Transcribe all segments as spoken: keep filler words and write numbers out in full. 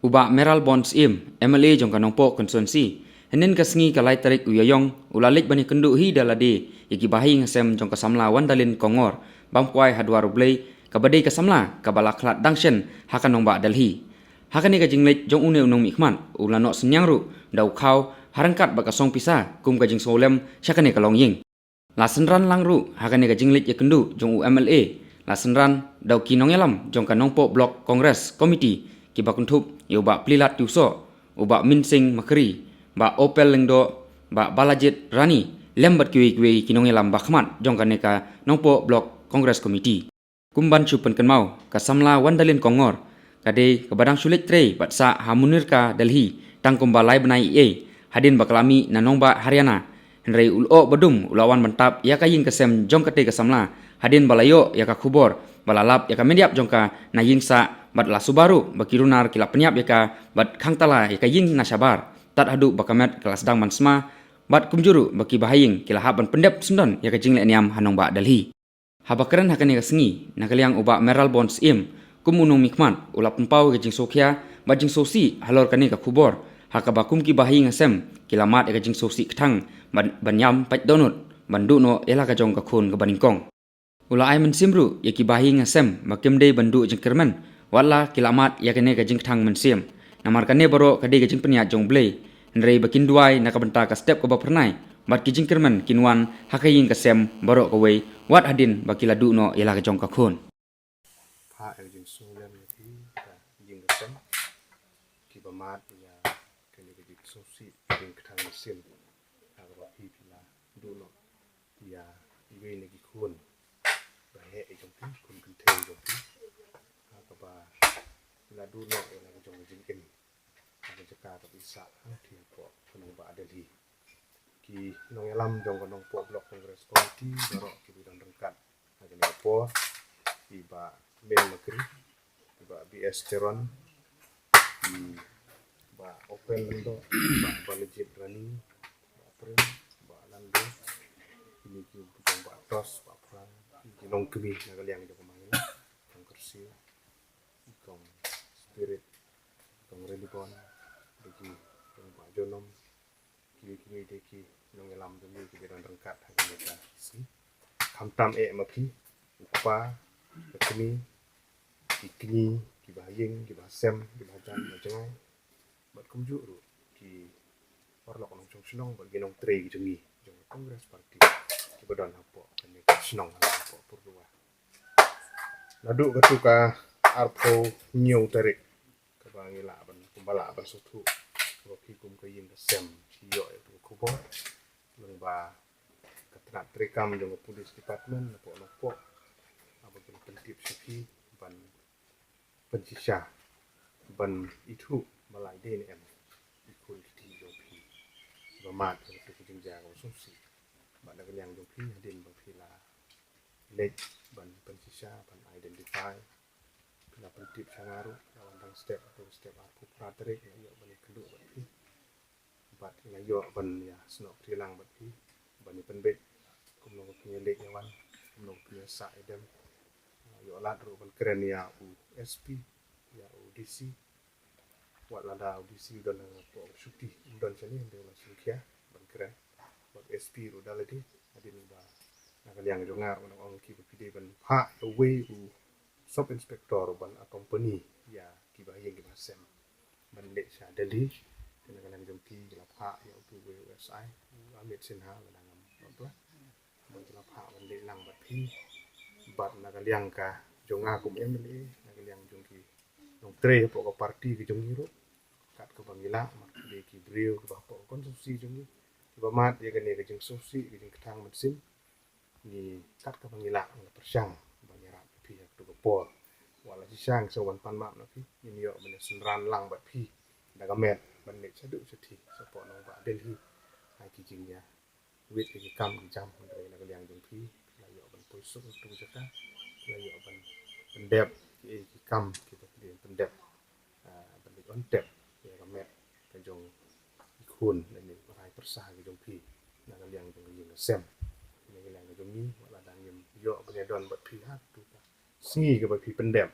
U Bah Mayralborn Syiem, M L A jong ka Nongpoh Constituency, hynnin ka sngi ka lai tarik u Ïaïong, u la leit ban ïakynduh hi da lade ïa ki bahaïing hasem jong ka samla Wandalin Kongor, bam kwai ha dwar U Blei, kaba dei ka samla kaba la khlad dang shen ha ka nongbah Delhi. Ha kane ka jingleit jong une u nongmihkhmat, u la noh synñiang ruh da u khaw ha ryngkat bad ka song pisa kum ka jingsngewlem sha kane ka longïing. La synran lang ruh ha kane ka jingleit ïakynduh jong u M L A, la synran da u ki nongïalam jong ka Nongpoh Block Congress Committee, kiba kynthup ïa u Bah Plilat Tiewsoh, u Bah Mynsing Makri, Bah Opel Lyngdoh, Bah Balajied Rani, lem bad kiwei kiwei ki nongïalam ba khmat jong kane ka Nongpoh Block Congress Committee. Kum ban shu pynkynmaw, ka samla Wandalin Kongor ka dei kaba dang shu leit trei bad sah ha Munirka Delhi tang kumba lai bnai ei ei, hadien ba ka la mih na nongbah Haryana. Hynrei u lyoh ba dum u la wan ban tap ïa ka ïing ka sem jong katei ka samla, hadien ba la ïoh ïa ka khubor ba la lap ïa ka met ïap jong ka na ïing sah, bad la suba ruh ba ki runar ki la pynïap ïa ka bad khang tala ïa ka ïing na shabar, tad haduh ba ka met ka la sdang ban sma, bad kumjuh ruh ba ki bahaïing ki la hap ban pyndep syndon ïa ka jingleh niam ha nongbah Delhi. Haba kren ha kane ka sngi, na ka liang u Bah Mayralborn Syiem, kum u nongmihkhmat, u la pynpaw ïa ka jingsngewkhia bad jingsngewsih halor kane ka khubor, ha kaba kum ki bahaïing hasem ki la mad ïa ka jingsngewsih kthang ban, ban ïam pait dohnud ban duh noh ïa la ka jong ka khun kaba nyngkong. U la ai mynsiem ruh ïa ki bahaïing hasem ba kim dei ban duh jingkyrmen, wat la ki la mad ïa kane ka jingkthang mynsiem. Namar kane baroh ka dei ka jingpynïaid jong U Blei, hynrei ba kin duwai na ka bynta ka step kaba phyrnai, bad ki jingkyrmen kin wan ha ka ïing ka sem baroh kawei, wat hadien ba ki la duh noh ïa la ka jong ka khun. Phah ïa ka jingsngewlem ïa phi, ka ïing ka sem, kiba mad ïa kane ka jingsngewsih, ka jingkthang mynsiem, ha kaba phi, phi la duh noh ïa iwei na ki khun baheh jong phi, khun kynthei jong phi, ha kaba phi la duh noh ïa la ka jong ka jingim ha ka jaka kaba i sah hangtei hapoh ka nongbah Delhi. Ki nongïalam jong ka Nongpoh Block Congress Committee baroh kiba don ryngkat ha kane ka por, i Bah Min Makri, i Bah B S Teron, i Bah Opel Lyngdoh, i Bah Balajied Rani, Bah Prem, Bah Lando, kine ki jong Bah Tos, Bah Phrang, ki nongkmie na ka liang jong ka Mangila, Kong Kyrsiew, Kong Spirit, Kong Relibon, bad ki jong Bah Jonom, kiwei kiwei de ki nongïalam jong ngi kiba don ryngkat ha kane ka sngi. Khamtam eh ma phi, u kpa, ka kmie, ki kñi, ki bahaïing, ki bahasem, ki bahajan, bahajngai, bad kumjuh ruh ki paralok nongshong shnong bad ki nongtrei ki jong ngi jong ka Congress Party kiba don hapoh kane ka shnong, hapoh Purduwa. Naduh katto ka arphew hynñiew tarik, kaba ngi lah ban, kumba lah ban sngewthuh, kaba phi kum ka ïing ka sem phi ïoh ïa ka khubor, lyngba ka tnat treikam jong ka Police Department napoh Nongpoh, haba ki la pyntip sha phi ban pynshisha, ban ithuh ba la dei ne em i khun kti jong phi ba mad ha katei ka jingjia kaba sngewsih. Bad na ka liang jong phi, hadien ba phi la leit ban pynshisha, ban identify, phi la pyntip sha nga ruh, la wan dang step, dang step arphew phra tarik, nga ïoh ban ïakynduh bad phi. Bad nga ïoh ban ïa snoh kti lang bad phi, ban ïa pynbeit kumno ba phi ïa leit ïa wan, kumno ba phi ïa sah ïa dem. Nga ïoh lad ruh ban kren ïa u S P, ïa u D C. Wat lada u D C u don hapoh shuti, u don shane, hynrei u la shim khia ban kren. Bad S P ruh da lade, hadien ba na ka liang jong nga ruh nga ong ki ba phi dei ban phah ïa uwei u sub inspector ban accompany ïa ki bahaïing ki bahasem ban leit sha Delhi. Te na ka liang jong phi ki la phah ïa utu uwei u S I, u Amit Sinha, lada ngam bakla. Ban ki la phah ban leit lang bad phi. Bad na ka liang ka jong nga kum M L A, na ka liang jong ki nongtrei hapoh ka party ka jong ngi ruh, kat kaba ngi lah, namar ki dei ki briew kiba hapoh ka constituency jong ngi, kiba mad ïa kane ka jingsngewsih, ka jingkthang mynsiem. Ngi kat kaba ngi lah, ngi la pyrshang ban ïarap ïa phi ha kato ka por. Wat la shisha ngi sa wan pan map na phi, ngin ïoh ban ïa synran lang bad phi da ka met ban leit shaduh shathie shapoh nongbah Delhi ha ki jingïa wit ïa ki kam ki jam, hynrei na ka liang jong phi, phi la ïoh ban poi suk ha kato ka jaka, phi la ïoh ban pyndep kiei ki kam kiba phi dei ban pyndep, ah, ban leit on tep ïa ka met ka jong ki khun lane ki rai pyrsa ki jong phi na ka liang jong ka ïing ka sem. Na ka liang ka jong ngi, wat lada ngim ïoh ban ïadon bad phi ha kato ka sngi kaba phi pyndep,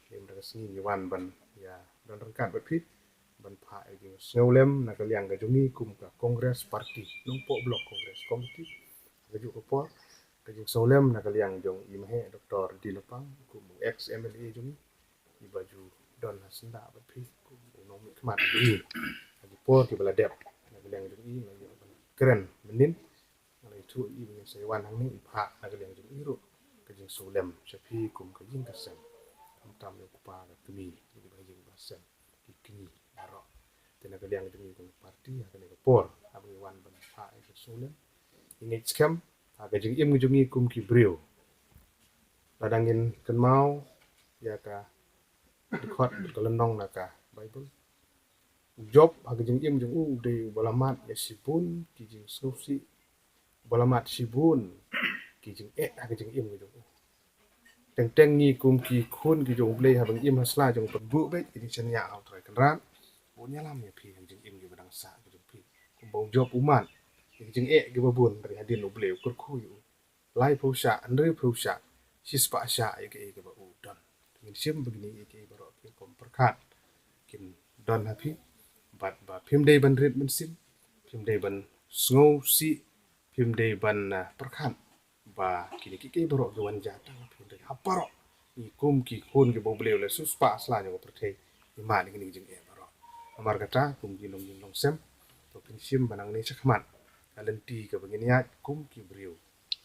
ngim da ka sngi ngi wan ban ïa don ryngkat bad phi ban phah ïa ka jingsngewlem na ka liang ka jong ngi kum ka Congress Party, Nongpoh Block Congress Committee. Ka juh ka por, ka jingsngewlem na ka liang jong i Maheh Doctor D. Lapang, kum u ex M L A jong ngi, iba ju don ha syndah bad phi kum u nongmihkhmat jong ngi ha ki por kiba la dep. Na ka liang jong i nga ïoh ban kren mynnin, nga la ïathuh ïa i ba ngin sa ïa wan hangne, i phah na ka liang jong i ruh ka jingsngewlem sha phi kum ka ïing ka sem, khamtam ïa u kpa ka kmie, ïa kiba ïing ba sem, ki kñi baroh. Te na ka liang jong ngi kum ka party, ha kane ka por haba ngi wan ban phah ïa ka jingsngewlem, ngi ngeit skhem ha ka jingim jong ngi kum ki briew, lada ngin kynmaw ïa ka dkhot ka lynnong na ka Baibl, u Job ha ka jingim jong u u dei uba la mad ïa shibun ki jingsngewsih, uba la mad shibun ki jingeh ha ka jingim jong u. Teng teng ngi kum ki khun ki jong U Blei, haba ngi im ha sla jong u pynbuh beit, ki jingshaniah ha U Trai Kynrad un ïalam ïa phi ha ka jingim kiba dang sah ka jong phi. Kumba u Job u mad ïa ki jingeh kiba bun, hynrei hadien U Blei u kyrkhu ïa u, laiphew shah, hynriewphew shah, shispah shah ïa kaei kaba u don. Ngin shim ba kine ïa kaei baroh ki rukom pyrkhat kin don ha phi, bad ba phim dei ban rit mynsiem, phim dei ban sngewsih, phim dei ban, ah, pyrkhat ba kine kiei kiei baroh ki wan jia tang ha phi, hynrei ha baroh ngi kum ki khun kiba U Blei u la shu spah sla ïa ka pyrthei, ngi mad ïa kine ki jingeh baroh. Namar kata kum ki long ïing long sem, to phin shim ba nangne shakhmat ka lynti kaba ngin ïaid kum ki briew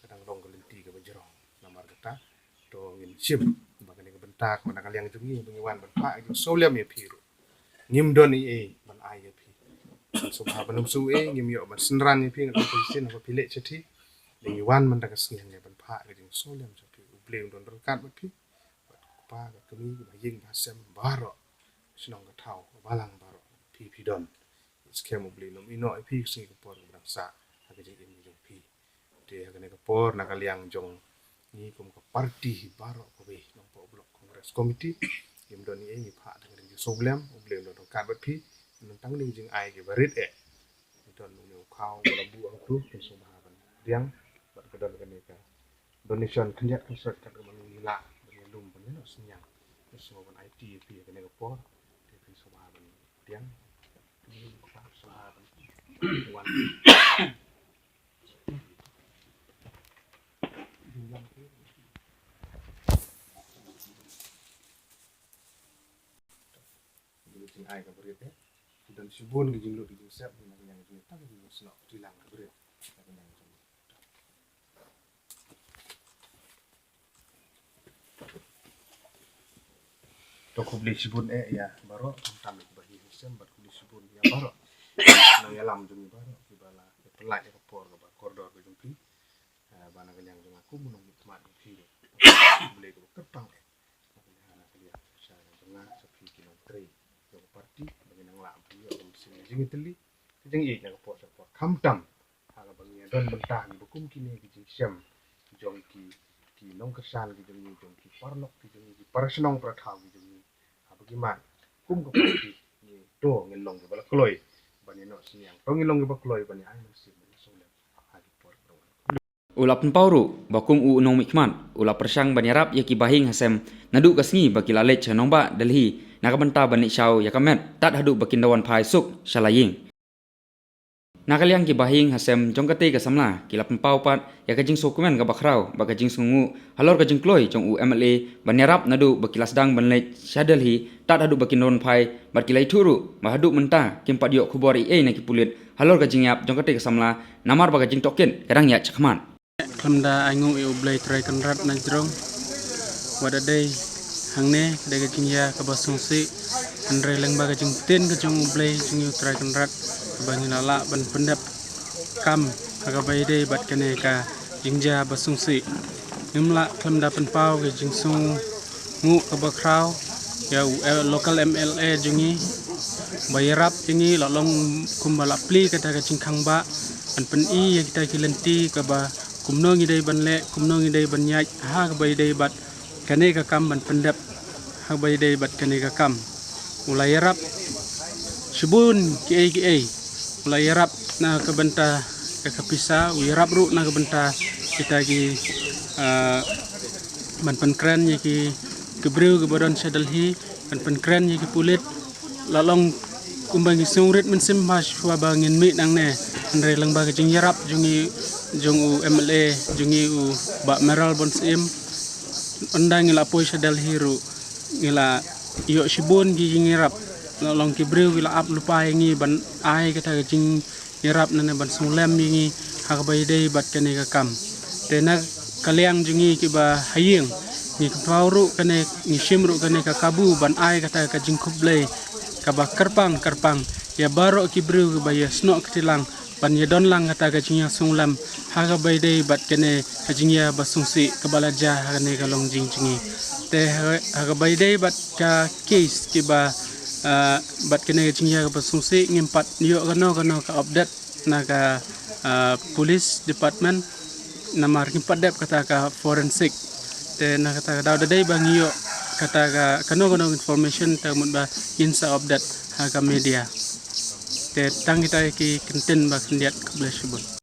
ka dang long ka lynti kaba jrong. Namar kata to ngin shim ba kane ka bynta kaba na ka liang jong ngi ba ngi wan ban phah ïa ka jingsngewlem ïa phi ruh, ngim don ei ei ban ai ïa phi. Phin sngewbha ban ym shu ei, ngim ïoh ban synran ïa phi, ngan ong phi shisien haba phi leit shathie. Ngi wan mynta ka sngi hangne ban phah ïa ka jingsngewlem sha phi. U Blei un don ryngkat bad phi, bad u kpa ka kmie, kiba ïing ba sem baroh, shnong ka thaw, balang baroh phi phi don. Skhem U Blei un ym ïehnoh ïa phi ka sngi ka por kaba dang sah ha ka jingim ka jong phi. Te ha kane ka por na ka liang jong ngi kum ka party baroh kawei, Nongpoh Block Congress Committee, ngim don ei ei, ngi phah tang ka jingsngewlem, U Blei un don ryngkat bad phi, un don tang ka jingai kiba rit eh. Ngi don une u khaw uba la buh hangtu, phin sngewbha ban pdiang, bad ka don kane ka donation khyndiat khynsoit kat kaba ngi lah ban ïalum ban ïanoh synñiang. Phin sngewbha ban aiti ïa phi ha kane ka por, te phin sngewbha ban pdiang. Phin sngewbha ban wan. Ki jingai kaba rit eh. Ki don shibun ki jinglut ki jingsep, ki nang yang jingtang ki jingsnoh, ki lang kaba rit. Ki nang jing. To khublei shibun eh ïa baroh, khamtam ïa kiba hi ha sem, bad khublei shibun ïa baroh. Nang ïalam jong ngi baroh kiba la pynlait ïa ka por kaba kordor ka jong phi. Eh, ba na ka liang jong nga kum u nongmihkhmat jong phi, khublei kaba kyrpang eh. Na ka liang, na ka liang sha jong nga, sha phi ki nongtrei jong ka party, ba ngin nang lah ban ïoh ka mynsiem jingïatylli, ka jingïeit na ka por sha ka por. Khamtam ha kaba ngi ïa don bynta kiba kum kine ki jingshem jong ki, ki nongkyrshan ki jong ngi, jong ki paralok ki jong ngi, ki parashnong parathaw ki jong ngi. Haba ki mad kum ka party, ngi to ngin long kiba la kloi ban ïanoh synñiang, to ngin long kiba kloi ban ïa ai mynsiem ban ïa sngewlem ha ki por kiba rung. U la pynpaw ruh ba kum u nongmihkhmat u la pyrshang ban ïarap ïa ki bahaïing hasem naduh ka sngi ba ki la leit sha nongbah Delhi na ka bynta ban leit shaw ïa ka met tad haduh ba kin da wan phai suk sha la ïing. Na ka liang ki bahaïing hasem jong katei ka samla ki la pynpaw pat ïa ka jingsngewkmen kaba khraw bad ka jingsngewnguh halor ka jingkloi jong u M L A ban ïarap naduh ba ki la sdang ban leit sha Delhi tad haduh ba kin da wan phai, bad ki la ïathuh ruh ba haduh mynta kim pat ïoh khubor ei ei na ki pulit halor ka jingïap jong katei ka samla, namar ba ka jingtohkit ka dang ïaid shakhmat. Khlem da ainguh ïa U Blei Trai Kynrad na jrong, wat la dei hangne ka dei ka jingïa kaba sngewsih, hynrei lyngba ka jingtip ka jong U Blei jong ngi U Trai Kynrad, kaba ngi la lah ban pyndep kam ha kaba ïadei bad kane ka jingjia ba sngewsih. Ngim lah khlem da pynpaw ka jingsngewnguh kaba khraw ïa u, eh, local M L A jong ngi ba ïarap ïa ngi, la long kumba la plie kata ka jingkhang ba ban pyni ïa kita ki lynti kaba kumno ngi dei ban leh, kumno ngi dei ban ïaid ha kaba ïadei bad kane ka kam, ban pyndep ha kaba ïadei bad kane ka kam. U la ïarap shibun kiei kiei. U la ïarap na ka bynta ka, ka pisa, u ïarap ruh na ka bynta kita ki, ah, ban pynkren ïa ki, ki briew kiba don sha Delhi, ban pynkren ïa ki pulit, La long kumba ngi sngewrit mynsiem ha shuwa ba ngin mih nangne, hynrei lyngba ka jingïarap jong ngi, jong u M L A jong ngi u Bah Mayralborn Syiem, ynda ngi la poi sha Delhi ruh ngi la ïoh shibun ki jingïarap. La long ki briew ki la ap lypa ïa ngi ban ai kata ka jingïarap ne ban sngewlem ïa ngi ha kaba ïadei bad kane ka kam. Te na ka liang jong ngi kiba ha ïing, ngi kynmaw ruh kane, ngi shim ruh kane ka kabu ban ai kata ka jingkhublei kaba kyrpang kyrpang ïa baroh ki briew kiba ïasnoh kti lang ban ïadon lang kata ka jingïasngewlem ha kaba ïadei bad kane ka jingïabasngewsih kaba la jia ha kane ka longïing jong ngi. Te ha, ha kaba ïadei bad ka case kiba, ah, bad kane ka jingïabasngewsih ngim pat ïoh kano kano ka update na ka, ah, police department, namar ngim pat dep kata ka forensic. Te na kata ka daw da dei ba ngi ïoh kata ka kano kano information te mut ba ngin sa update ha ka media. Te tang kita ki kyntien ba khyndiat, khublei shibun.